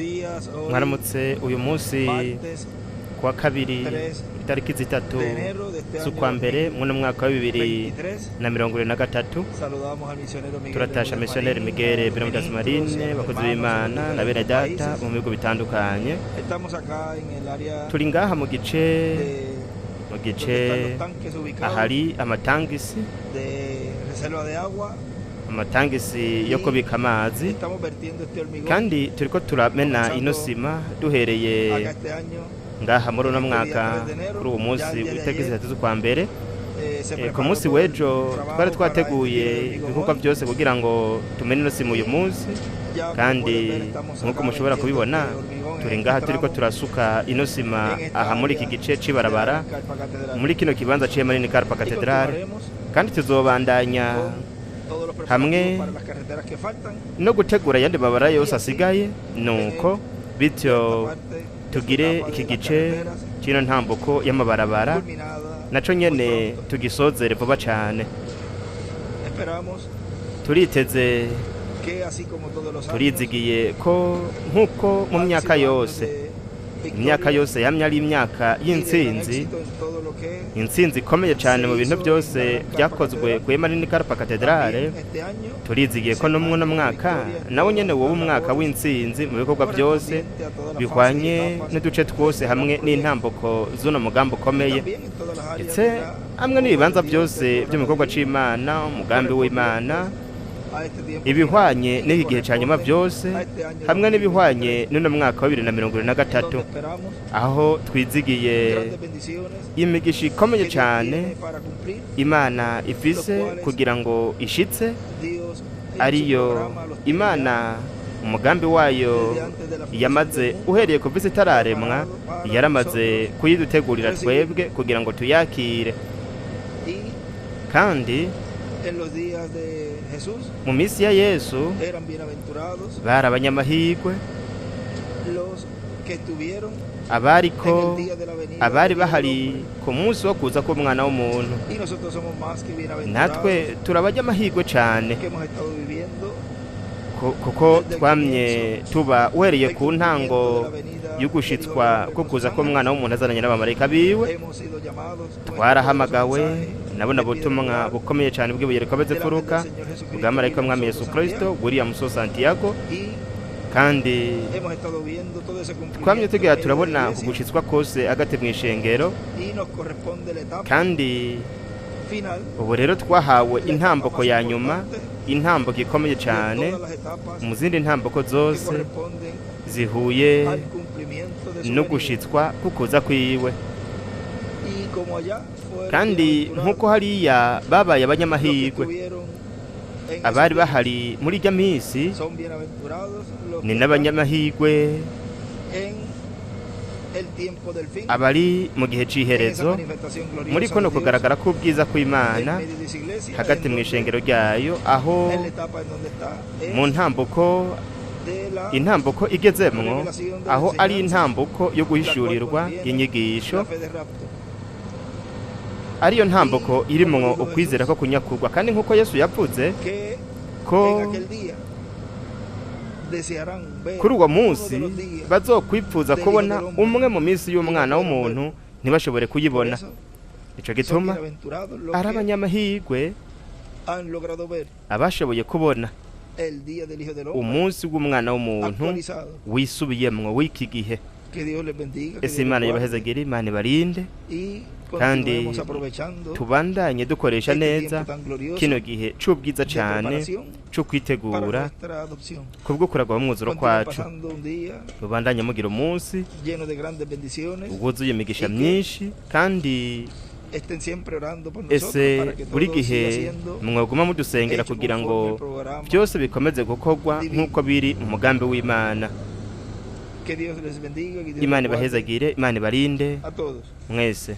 Días, hoy Mwaramutse uyu munsi martes kuwa kabiri 3 itariki 3 de enero de este año z'ukwa mbere muno mwaka wa bibiri 2023. na mirongo ibiri na gatatu. Saludamos al misionero Miguel Turatasha Bermúdez missionnaire Marín, Miguel a los Bermúdez ministros y Marine, a los abakozi hermanos b'Imana en na bene diferentes data países. mu bihugu bitandukanye. Estamos acá en el área Turi ngaha mu gice de mu donde gice están los tanques ubicados ahari amatangisi de reserva de agua. amatangisi yo kubika amazi. Estamos vertiendo este hormigón Kandi turiko turamena ino sima duhereye acá este año. ngaha muri uno mwaka kuri uwo munsi w'itariki 3 z'ukwa mbere. Se Ku preparó munsi todo el w'ejo trabajo twari para twateguye este tiro de hormigón ibikorwa hoy. byose kugira ngo tumene ino sima uyu munsi. Ya, como Kandi pueden ver, estamos nk'uko acá mushobora vertiendo kubibona este hormigón en turi este ngaha turiko tramo, turasuka ino sima en esta aha muri iki área gice de c'ibarabara la Carpa Catedral. muri kino kibanza c'Emarini Carpa Y Cathedral. continuaremos Kandi tuzobandanya con todos los hamwe preparativos para las carreteras que faltan. no gutegura ayandi mabara yose asigaye, nuko bityo Esta parte, esta tugire etapa iki de las gice carreteras c'ino ntambuko y'amabarabara culminada naco muy nyene pronto. tugisozere vuba cane. Esperamos Turiteze que así como todos los años turizigiye ko nk'uko mu han myaka sido años yose de imyaka victoria yose yamye ari imyaka y de gran y'intsinzi éxito en todo lo que intsinzi ikomeye cyane mu bintu byose byakozwe ku Emarini Carpa Cathedral. también este año Turizigiye ko no mwuno mwaka nawo nyene woba umwaka w'intsinzi mu bikorwa byose correspondiente a todas las bihwanye fases y etapas n'uduce twose hamwe n'intambuko z'uno mugambi ukomeye también en todas las áreas ndetse de la hamwe obra n'ibibanza de Dios, byose del byo mu programa gikorwa divino c'Imana umugambi w'Imana a este tiempo ibihwanye final y n'iki gihe ca nyuma corresponde byose a este año hamwe n'ibihwanye 2023, n'uno mwaka wa bibiri na mirongo ibiri na en gatatu donde esperamos aho twizigiye grandes bendiciones imigisha ikomeye que Dios cyane tiene para cumplir. Imana ifise kugira ngo ishitse Dios en su ariyo programa los tiene Imana umugambi wayo desde antes de la fundación yamaze del mundo uhereye kuva isi itararemwa preparado para yaramaze nosotros kuyidutegurira twebwe kugira ngo tuyakire. Y Kandi en los días de Jesús mu minsi ya Yesu eran bienaventurados bari abanyamahirwe los que estuvieron abariko en el día de la venida abari del Hijo del bahari Hombre. ku munsi wo kuza k'umwana w'umuntu. Y nosotros somos más que bienaventurados Natwe turi abanyamahirwe cyane que hemos estado viviendo kuko twamye tuba uhereye el ku ntango cumplimiento de la venida del Hijo del y'ugushitswa Hombre ko con kuza sus k'umwana ángeles. w'umuntu azananye n'abamarayika biwe. Hemos sido llamados con este poderoso Twarahamagawe mensaje nabona de piedra butumwa angular bukomeye cyane bw'ibuye rikomeze del ángel imfuruka del Señor Jesucristo, bwa marayika William w'umwami Soto Yesu Kristo Santiago, William So Santiago y kandi hemos estado viendo todo ese twamye cumplimiento tugira en medio de la turabona iglesia ugushitswa kose hagati mu ishengero. Y nos corresponde la etapa Kandi final, ubu rero twahawe la etapa intambuko más ya nyuma importante intambuko ikomeye de cyane todas las etapas mu zindi ntambuko que zose corresponden zihuye al cumplimiento de su no venida. gushitswa kukuza kwiwe. Y como allá fueron Kandi bienaventurados nk'uko hariya babaye los que abanyamahirwe estuvieron en esos abari días, bahari muri ijya minsi son bienaventurados los ni que están n'abanyamahirwe en el tiempo del fin, abari mu gihe en esa c'iherezo manifestación muri gloriosa kuno de Dios kugaragara k'ubwiza en kw'Imana medio de su iglesia, hagati en mu donde ishengero ryayo aho en la etapa en donde está mu es ntambuko de la intambuko igezemwo revelación de la aho ari enseñanza, intambuko yo la cual guhishurirwa contiene inyigisho la fe de rapto. Ariyo ntambuko Y como irimwo dijo ukwizera Jesús, ko kunyakurwa kandi nk'uko Yesu yavuze que ko en aquel día desearán ver kuri uwo uno munsi de los días bazokwifuza del Hijo kubona del Hombre umwe mu minsi y no y'umwana pudieron w'umuntu verlo. ntibashobore Por kuyibona. eso Ico son gituma bienaventurados los ari que abanyamahirwe han logrado ver abashoboye kubona el día del Hijo del Hombre umunsi w'umwana w'umuntu actualizado. wisubiyemwo w'iki gihe. Que Dios les bendiga, que Ese Dios les Imana guarde yabahezagire Imana ibarinde y kandi continuemos aprovechando tubandanye dukoresha este neza tiempo tan glorioso kino gihe c'ubwiza de cane preparación co para kwitegura nuestra adopción. kubwo kuragwa umwuzuro Continúen kwacu. pasando un día Mubandanye mugira umunsi lleno de grandes bendiciones wuzuye imigisha y que myinshi kandi estén siempre orando por nosotros ese para que buri todo gihe siga siendo mwoguma mudusengera hecho kugira conforme ngo el programa byose bikomeze gukorwa divino. nk'uko biri mu mugambi w'Imana. Que Dios les bendiga, que Dios Imana les guarde ibahezagire Imana ibarinde a todos. mwese.